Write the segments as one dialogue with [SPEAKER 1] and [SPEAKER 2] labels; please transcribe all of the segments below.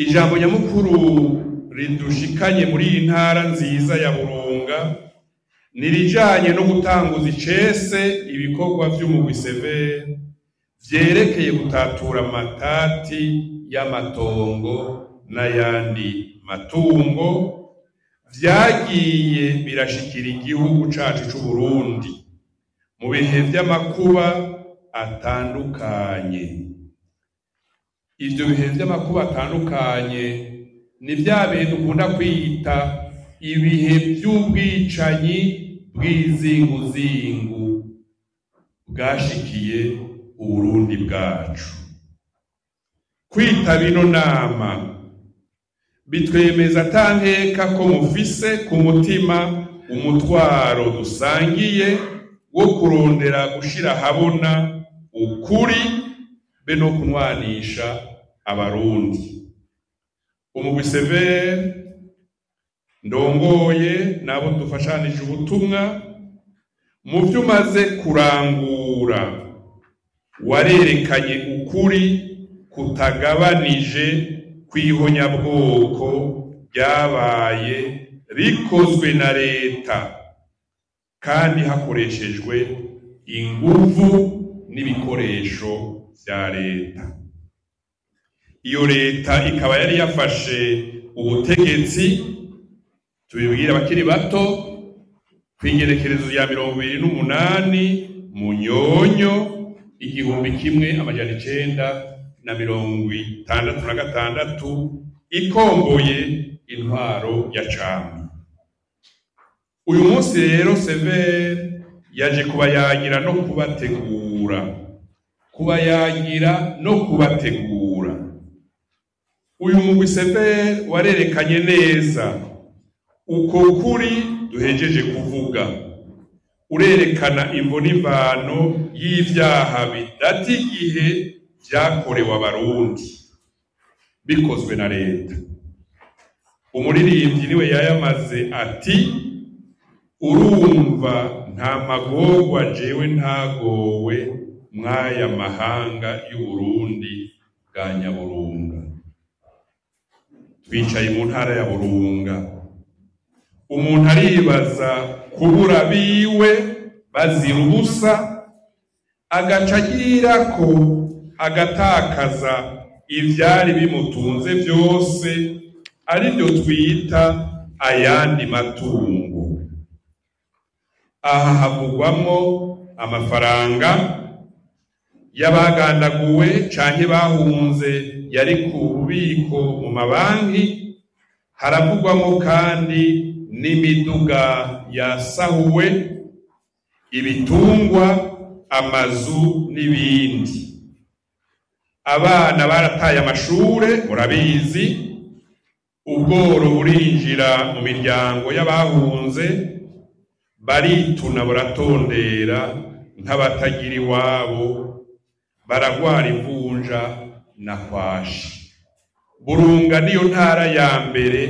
[SPEAKER 1] Ijambo nyamukuru ridushikanye muri iyi ntara nziza ya Burunga nirijanye no gutanguza icese ibikorwa vy'umugwi CVR vyerekeye gutatura amatati y'amatongo n'ayandi matungo vyagiye birashikira igihugu cacu c'Uburundi mu bihe vy'amakuba atandukanye. Ivyo bihe vy'amakuba atandukanye ni vya bihe dukunda kwita ibihe vy'ubwicanyi bw'izinguzingu bwashikiye Uburundi bwacu. Kwitaba ino nama bitwemeza atankeka ko mufise ku mutima umutwaro dusangiye wo kurondera gushira ahabona ukuri be no kunwanisha Abarundi. Umugwi CVR ndongoye nabo dufashanije ubutumwa mu vyo umaze kurangura warerekanye ukuri kutagabanije kw'ihonyabwoko ryabaye rikozwe na leta kandi hakoreshejwe inguvu n'ibikoresho vya leta. Iyo leta ikaba yari yafashe ubutegetsi, tubibwira abakiri bato, kw'igerekerezo rya 28 Munyonyo 1966 ikomboye intwaro ya cami. Uyu munsi rero CVR yaje kubayagira no kubategura, kubayagira no kubategura. Uyu mugwi CVR warerekanye neza uko kuri duhejeje kuvuga, urerekana imvo n'imvano y'ivyaha bidata igihe vyakorewe Abarundi bikozwe na leta. Umuririmbyi niwe yayamaze ati: urumva nta magorwa jewe ntagowe mw'aya mahanga y'Uburundi bwa Nyaburunga. Twicaye mu ntara ya Burunga, umuntu aribaza kubura biwe bazira ubusa, agaca agirako agatakaza ivyari bimutunze vyose, arivyo twita ayandi matungo. Aha havugwamwo amafaranga y'abagandaguwe canke bahunze yari ku bubiko mu mabanki, haravugwamwo kandi n'imiduga yasahuwe, ibitungwa, amazu n'ibindi. Abana barataye amashure, murabizi, ubworo burinjira mu miryango y'abahunze, barituna buratondera nk'abatagira iwabo, baragwara imvunja na kwashi. Burunga niyo ntara ya mbere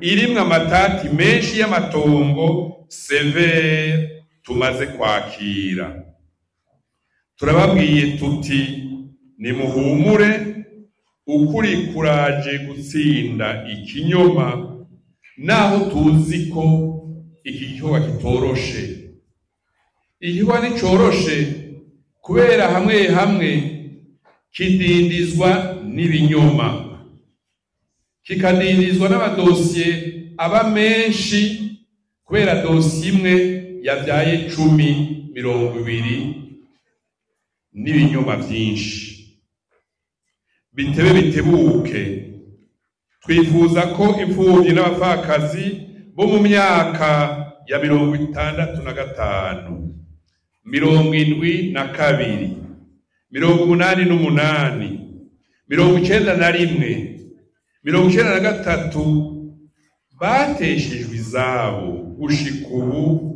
[SPEAKER 1] irimwo amatati menshi y'amatongo CVR tumaze kwakira. Turababwiye tuti nimuhumure, ukuri kuraje gutsinda ikinyoma, naho tuzi ko iki gikorwa kitoroshe. Igikorwa nticoroshe kubera hamwe hamwe kidindizwa n'ibinyoma, kikadindizwa n'amadosiye aba menshi, kubera dosiye imwe yavyaye 10, 20 n'ibinyoma vyinshi. Bitebe bitebuke, twifuza ko imfuvyi n'abapfakazi bo mu myaka ya 65, 72, 88, 91, 93 bateshejwe izabo gushika ubu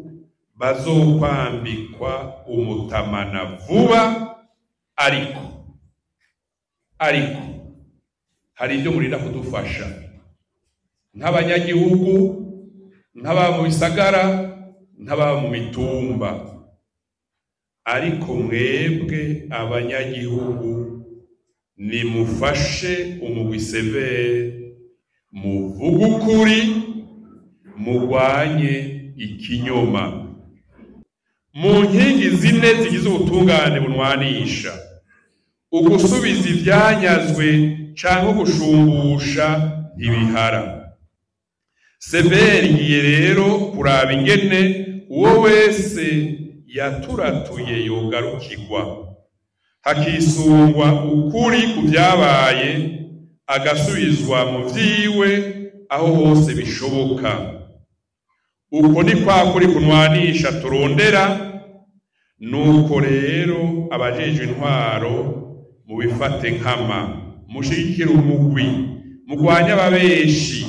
[SPEAKER 1] bazokwambikwa umutamana vuba. Ariko hari ibyo murinda kudufasha nk'abanyagihugu, nk'ababa mu bisagara, nk'ababa mu mitumba. Ariko mwebwe abanyagihugu Nimufashe umugwi CVR, muvuge ukuri, mugwanye ikinyoma. Mu nkingi zine zigize ubutungane bunwanisha, ugusubiza ivyanyazwe canke ugushumbusha ntibihara. CVR igiye rero kuraba ingene uwo wese yaturatuye yogarukirwa, hakisungwa ukuri ku vyabaye, agasubizwa mu vyiwe aho hose bishoboka. Uko ni kwa kuri kunwanisha turondera. Nuko rero abajejwe intwaro mubifate nkama, mushigikire umugwi, mugwanye ababeshi,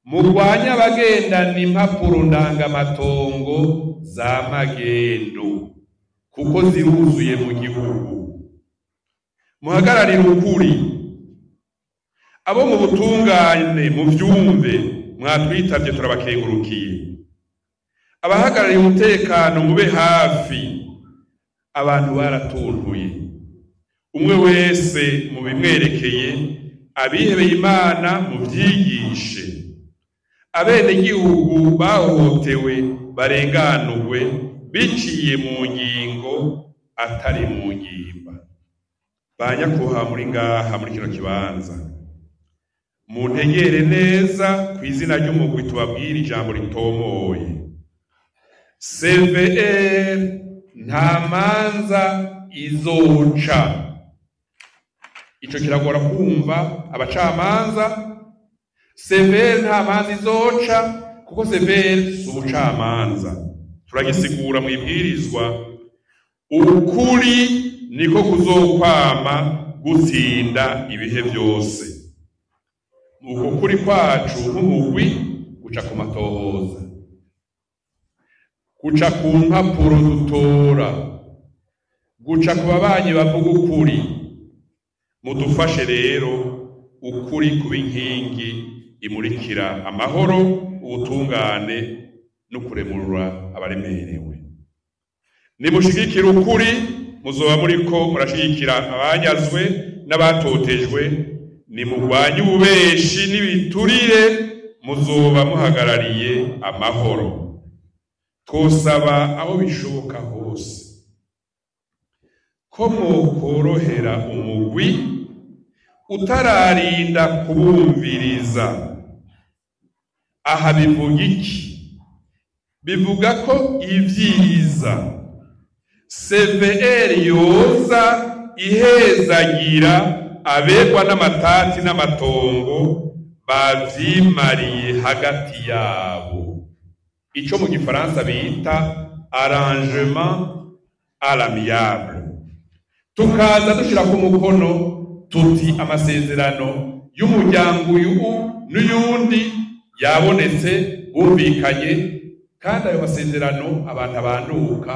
[SPEAKER 1] mugwanye abagendana impapuro ndangamatongo za magendo, kuko ziruzuye mu gihugu. Muhagararire ukuri. Abo mu butungane muvyumve, mwatwitavye turabakengurukiye. Abahagarariye umutekano mube hafi, abantu baratuntuye. Umwe wese mu bimwerekeye, abihebeye Imana muvyigishe. Abenegihugu bahohotewe barenganurwe biciye mu ngingo atari mu ngimba. Ba nyakubahwa muri ngaha muri kino kibanza, muntegere neza ku izina ry'umugwi tubabwire ijambo ritomoye. CVR nta manza izoca. Ico kiragora kumva abacamanza. CVR nta manza izoca, kuko CVR si ubucamanza. Turagisigura mu ibwirizwa. Ukuri niko kuzokwama gutsinda ibihe vyose. Uko kuri kwacu nk'umugwi guca ku matohoza, guca ku mpapuro dutora, guca ku babanyi bavuga ukuri. Mudufashe rero ukuri kuba inkingi imurikira amahoro, ubutungane no kuremurura abaremerewe. Nimushigikira ukuri, muzoba muriko murashigikira abanyazwe n'abatotejwe. Nimugwanye ububeshi n'ibiturire, muzoba muhagarariye amahoro. Twosaba aho bishoboka hose ko mwokorohera umugwi utararinda kubumviriza. Aha bivuga iki? Bivuga ko ivyiza CVR yoza ihezagira abegwa n'amatati n'amatongo bavyimariye hagati yabo, ico mu gifaransa bita arrangement à l'amiable. Tukaza dushira ku mukono tuti amasezerano y'umuryango uyu n'uyundi yabonetse, bumvikanye, kandi ayo masezerano abantu abanduka